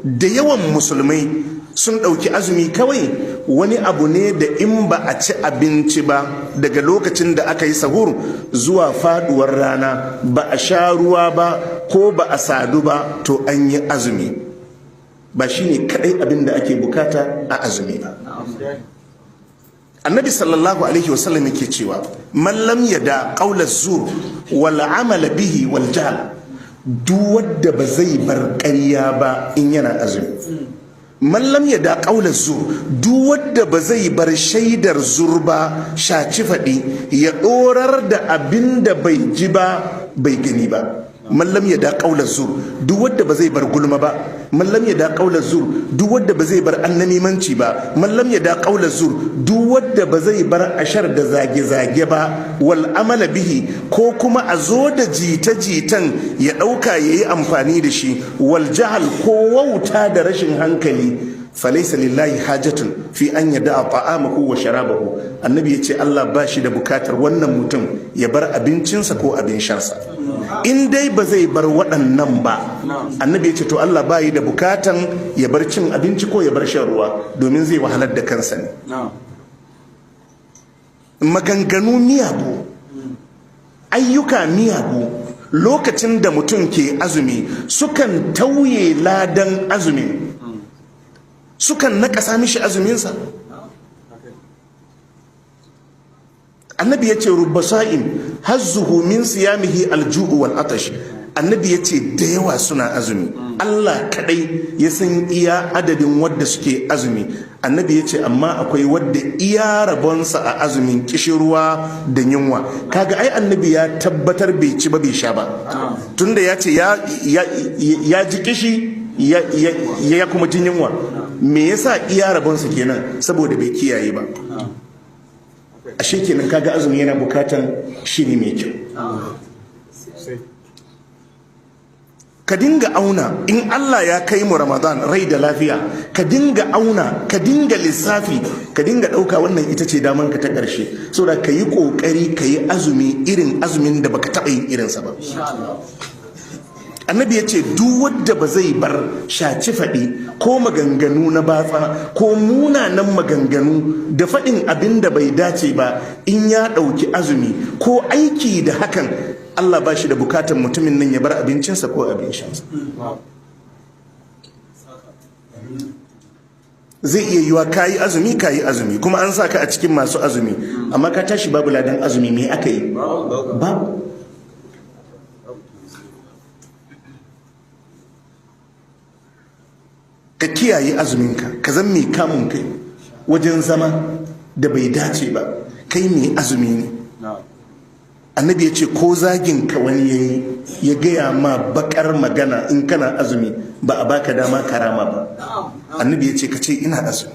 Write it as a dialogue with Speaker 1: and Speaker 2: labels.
Speaker 1: Da yawan musulmai sun ɗauki azumi kawai wani abu ne da in ba a ci abinci ba daga lokacin da aka yi sahur zuwa faduwar rana, ba a sha ruwa ba ko ba a sadu ba, to an yi azumi. Ba shine kadai abin da ake bukata a azumi ba. Annabi sallallahu alaihi wasallam yake cewa, man lam yada qawla zur wal amala bihi wal jahl, duk wanda ba zai bar ƙarya ba in yana azumi, man lam yada qawla zur, duk wanda ba zai bar shaidar zur ba, shaci faɗi, ya ɗorar da abin da bai ji ba bai gani ba, man lam yada qawla zur, duk wanda ba zai bar gulma ba, man lam yada qawla zur, duk wanda ba zai bar annamimanci ba, man lam yada qawla zur, duk wanda ba zai bar ashar da zage-zage ba, wal amala bihi, ko kuma a zo da jita-jitan ya ɗauka ya yi amfani da shi, wal jahal, ko wauta da rashin hankali, falaisa lillahi hajatun fi an yada ta'amahu wa sharabahu. Annabi ya ce Allah ba shi da bukatar wannan mutum ya bar abincinsa ko abin shansa. In dai ba zai bar waɗannan ba, annabi ya ce to Allah ba yi da bukatan ya bar cin abinci ko ya bar shan ruwa, domin zai wahalar da kansa ne. Maganganu miyagu, ayyuka miyagu lokacin da mutum ke azumi sukan tauye ladan azumin, sukan naƙasa mishi azuminsa. Annabi ya ce, rubba sa'im hazzuhu min siyamihi alju'u wal atash. Annabi ya ce da yawa suna azumi, Allah kadai ya san iya adadin wadda suke azumi. Annabi ya ce amma akwai wadda iya rabonsa a azumin kishirwa da yunwa. Kaga ai annabi ya tabbatar bai ci ba bai sha ba, tunda ya ce ya ji kishi ya kuma jin yunwa. Me yasa iya rabonsa kenan? Saboda bai kiyaye ba. Ashe kenan kaga azumi yana bukatan shiri mai kyau. Ka dinga auna, in Allah ya kai mu Ramadan rai da lafiya, ka dinga auna, ka dinga lissafi, ka dinga ɗauka wannan ita ce daman ka ta ƙarshe, saboda ka yi ƙoƙari ka yi azumi irin azumin da baka taɓa yin irinsa ba. Annabi ya ce duk wadda ba zai bar shaci faɗi ko maganganu na batsa ko munanan maganganu da faɗin abin da bai dace ba in ya ɗauki azumi ko aiki da hakan, Allah ba shi da bukatan mutumin nan ya bar abincinsa ko abin shansa. Zai iya yiwa kayi azumi, kayi azumi kuma an sa ka a cikin masu azumi, amma ka tashi babu ladan azumi. Me aka yi? Babu. Ka kiyaye azuminka, ka zan mai kamun kai wajen zama da bai dace ba. Kai mai azumi ne. Annabi ya ce ko zagin ka wani yayi, ya gaya ma bakar magana, in kana azumi ba a baka dama karama ba. Annabi ya ce ka ce ina azumi.